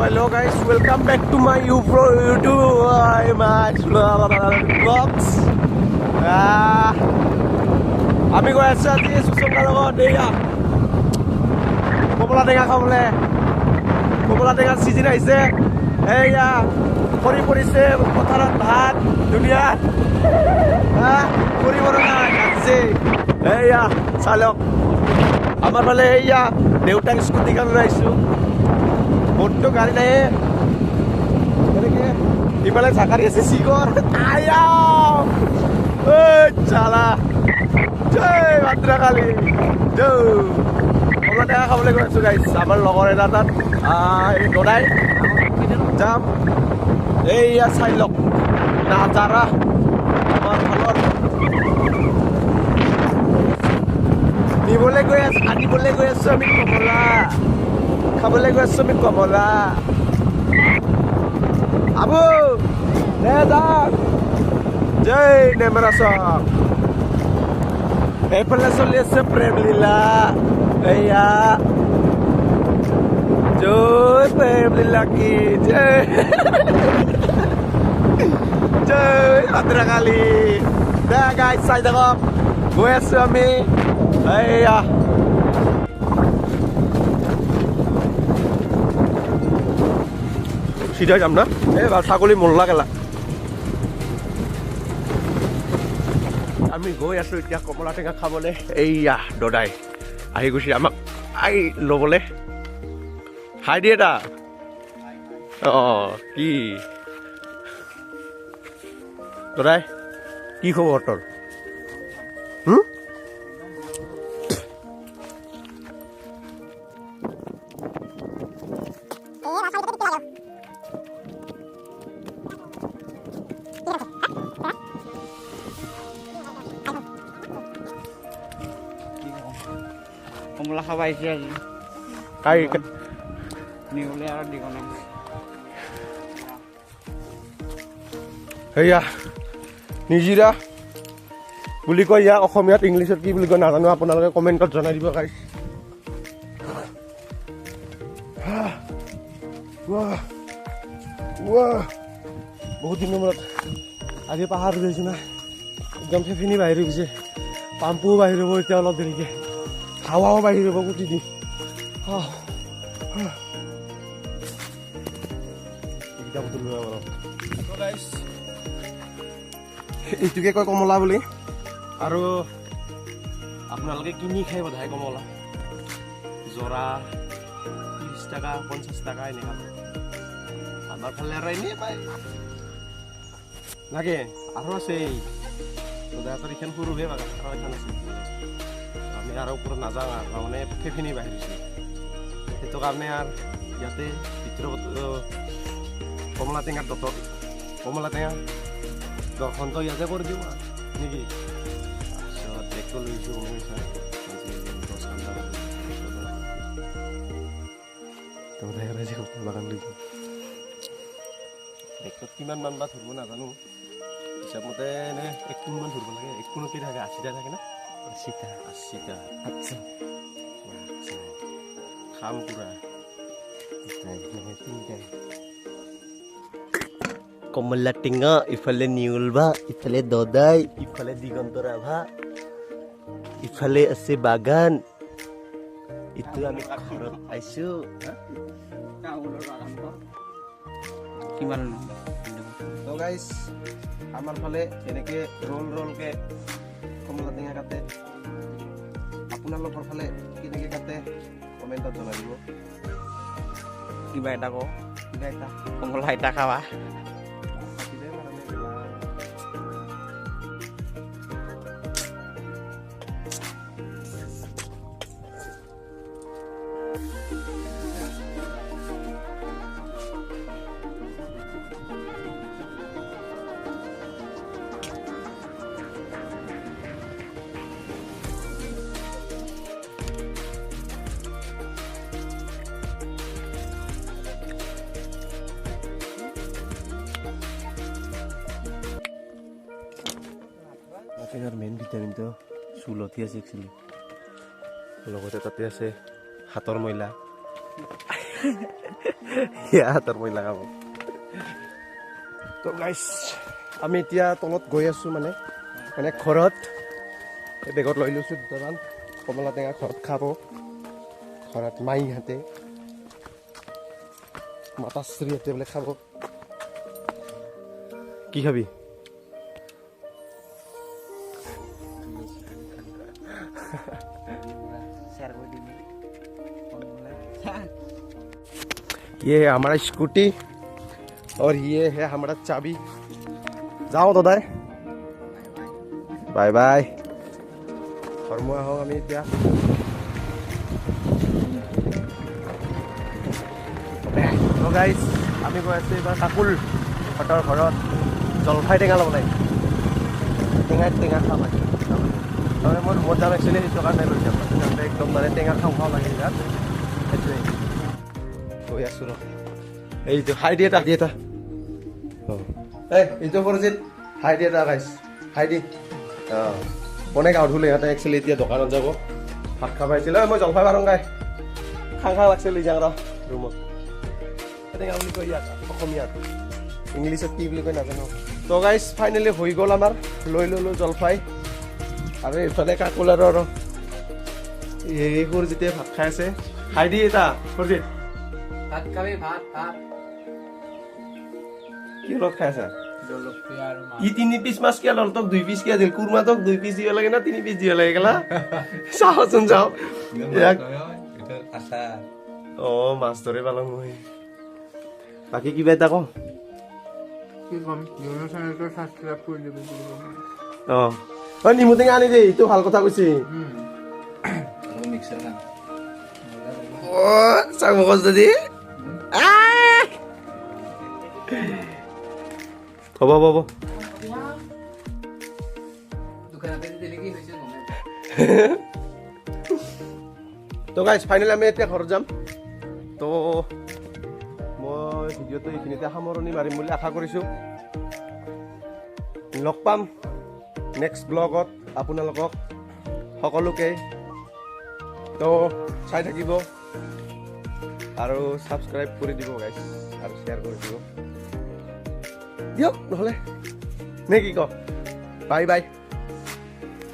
Hello guys, welcome back to my YouTube my vlogs. আমি গৈ আছোঁ আজি সুষমাৰ লগত এইয়া কমলা টেঙা খাবলৈ। কমলা টেঙাৰ চিজন আহিছে। এইয়া খৰি পৰিছে পথাৰত, ভাত ধুনীয়া খৰি পৰা নাই কাটিছে। এইয়া চাই লওক আমাৰ ফালে। এইয়া দেউতাক স্কুটিখন লৈ আহিছোঁ, মোৰতো গাড়ী নাই। এনেকে ইফালে ঝাকাৰি আছে চিগৰ। আয়া ঐ চালা, জয় ভদ্ৰকালী জয়। কমলা টেঙা খাবলৈ গৈ আছোঁ গাইছ, আমাৰ লগৰ এটা তাত এই দদাই যাম। এইয়া চাই লওক নাজাৰা আমাৰ ফালৰ। নিবলৈ গৈ আছো, আনিবলৈ গৈ আছো আমি, কমলা খাবলৈ গৈ আছো আমি কমলা। আবু দে যাক, জয় নেমেৰা চক। এইফালে চলি আছে প্ৰেম লীলা। এইয়া জয় প্ৰেম লীলা কি জয়, জয় ভদ্ৰকালী। দে গাইজ চাই থাকক, গৈ আছো আমি। এইয়া চিধা যাম না, এই ছাগলী মৰলা কেলা। আমি গৈ আছো এতিয়া কমলা টেঙা খাবলৈ। এইয়া দদাই আহি গৈছে আমাক আহি ল'বলৈ। হাই দিয়ে এটা। অঁ কি দদাই, কি খবৰ তোৰ? কমলা খাব আহিছে আজি। কাই নিবলৈ আৰু দিব নাই। সেয়া নিজিৰা বুলি কয় ইয়াক অসমীয়াত, ইংলিছত কি বুলি কয় নাজানো, আপোনালোকে কমেণ্টত জনাই দিব গাইছ। বহুত দিনৰ মূৰত আজি পাহাৰ গৈছোঁ না, একদম ফেফিনি বাহিৰ হৈ গৈছে, পাম্পুও বাহিৰ হ'ব এতিয়া অলপ দেৰিকৈ, হাৱাও বাহিৰ হ'ব কুটি দি। এইটোকে কয় কমলা বুলি। আৰু আপোনালোকে কিনি খাই বোধহয় কমলা জৰা 30 টকা 50 টকা এনেকুৱা। আমাৰ ফালে আৰু এনেই পায় লাগে। আৰু আছে দাদাহঁতৰ এইখন সৰুহে বাগান, আৰু এখন আছে। আমি আৰু ওপৰত নাযাওঁ আৰু, তাৰমানে ফেফিনি বাহিৰ হৈছে, সেইটো কাৰণে আৰু ইয়াতে ভিতৰত কমলা টেঙাৰ দতত কমলা টেঙা দৰ্শনটো ইয়াতে কৰি দিওঁ আৰু নেকি। তাৰপিছত বেগটো লৈ গৈছোঁ, গম পাইছা। বাগান লৈ যাওঁ। বেগটোত কিমান মান বা ধৰিব নাজানো, হিচাপমতে এনে 1 পোনমান ধৰিব লাগে। 1 পোনত কি থাকে? 80টা থাকে না? 80টা। 80টা। আচ্ছা, খাম পুৰা নহয় তিনিটাই। কমলা টেঙা, ইফালে নিউলবা, ইফালে দদাই, ইফালে দিগন্ত ৰাভা, ইফালে আছে বাগান। ইটো আমি ঘৰত পাইছো। কিমান তো গাইছ আমাৰ ফালে এনেকে ৰোল ৰোলকে কমলা টেঙা কাটে, আপোনালোকৰ ফালে কেনেকে কাটে কমেণ্টত জনাই দিব। কিবা এটা কওঁ, কিবা এটা কমলা এটা খাবা। টেঙাৰ মেইন ভিটামিনটো চুলতহে আছে একচুৱেলি, লগতে তাতে আছে হাতৰ ময়লা। ইয়াত মই লগাব। তো গাইছ, আমি এতিয়া তলত গৈ আছোঁ, মানে মানে ঘৰত এই বেগত লৈ লৈছোঁ দুটামান কমলা টেঙা, ঘৰত খাব, ঘৰত মাইহঁতে, মাতাশ্ৰীহঁতে বোলে খাব। কি খাবি? ये है हमारा स्कूटी और ये है हमारा चाबी। जाओ दादा, बाय बाय। ঘৰমুৱা হওঁ আমি এতিয়া। গাইজ, আমি গৈ আছোঁ এইবাৰ কাকুল হঁতৰ ঘৰত জলফাই টেঙা ল'ব লাগে। টেঙাই টেঙা খাম আজি। তাৰমানে মই ৰুমত যাম একচুৱেলি, সেইটো কাৰণে লৈ যাম। একদম মানে টেঙা খাওঁ খাওঁ লাগে ইয়াত, সেইটোৱে গৈ আছোঁ। ৰ, এইটো হাই দি এটা, দি এটা। অঁ, এই এইটো সুৰজিত, হাই দি এটা। গাইজ, হাই দি। অঁ, কোনে গাওঁ ধুলে ইহঁতে। একচুৱেলি এতিয়া দোকানত যাব, ভাত খাব আহিছিলে। মই জলফাই পাৰোঁ গাই খাং খাং লাগছে, লৈ যাওঁ ৰ ৰুমত। টেঙা বুলি কয় ইয়াত অসমীয়াত, ইংলিছত কি বুলি কয় নাজানো। তো গাইজ, ফাইনেলি হৈ গ'ল আমাৰ, লৈ ল'লোঁ জলফাই। আৰু এইফালে কাকুল আৰু এই সুৰজিতে ভাত খাই আছে। খাই দি এটা সুৰজিত। ভাত খাবি? ভাত ভাত। কি লগত খাই আছা? জলকীয়া আৰু ই তিনি পিচ মাছ কিয় ল'ল? তোক দুই পিচ কিয় দিল? কুৰমা তোক দুই পিচ দিব লাগে না তিনি পিচ দিব লাগে? গেলা, চাওচোন, যাওঁ ইয়াক। অ, মাছ ধৰে পালো মই। বাকী কিবা এটা কওঁ? কি ক'ম, নিউজ চেনেলটো ছাবস্ক্ৰাইব কৰি দিব বুলি ক'ম। অ, নেমু টেঙা আনি দেই, এইটো ভাল কথা কৈছে। অ, চাং মগজ যদি হ'ব হ'ব হ'ব। তো গাইজ, ফাইনেলি আমি এতিয়া ঘৰত যাম। তো মই ভিডিঅ'টো এইখিনিতে সামৰণি মাৰিম বুলি আশা কৰিছোঁ। লগ পাম নেক্সট ব্লগত আপোনালোকক সকলোকে। তো চাই থাকিব আৰু ছাবস্ক্ৰাইব কৰি দিব গাইজ, আৰু শ্বেয়াৰ কৰি দিব। দিয়ক নহ'লে, নে কি ক? Bye bye.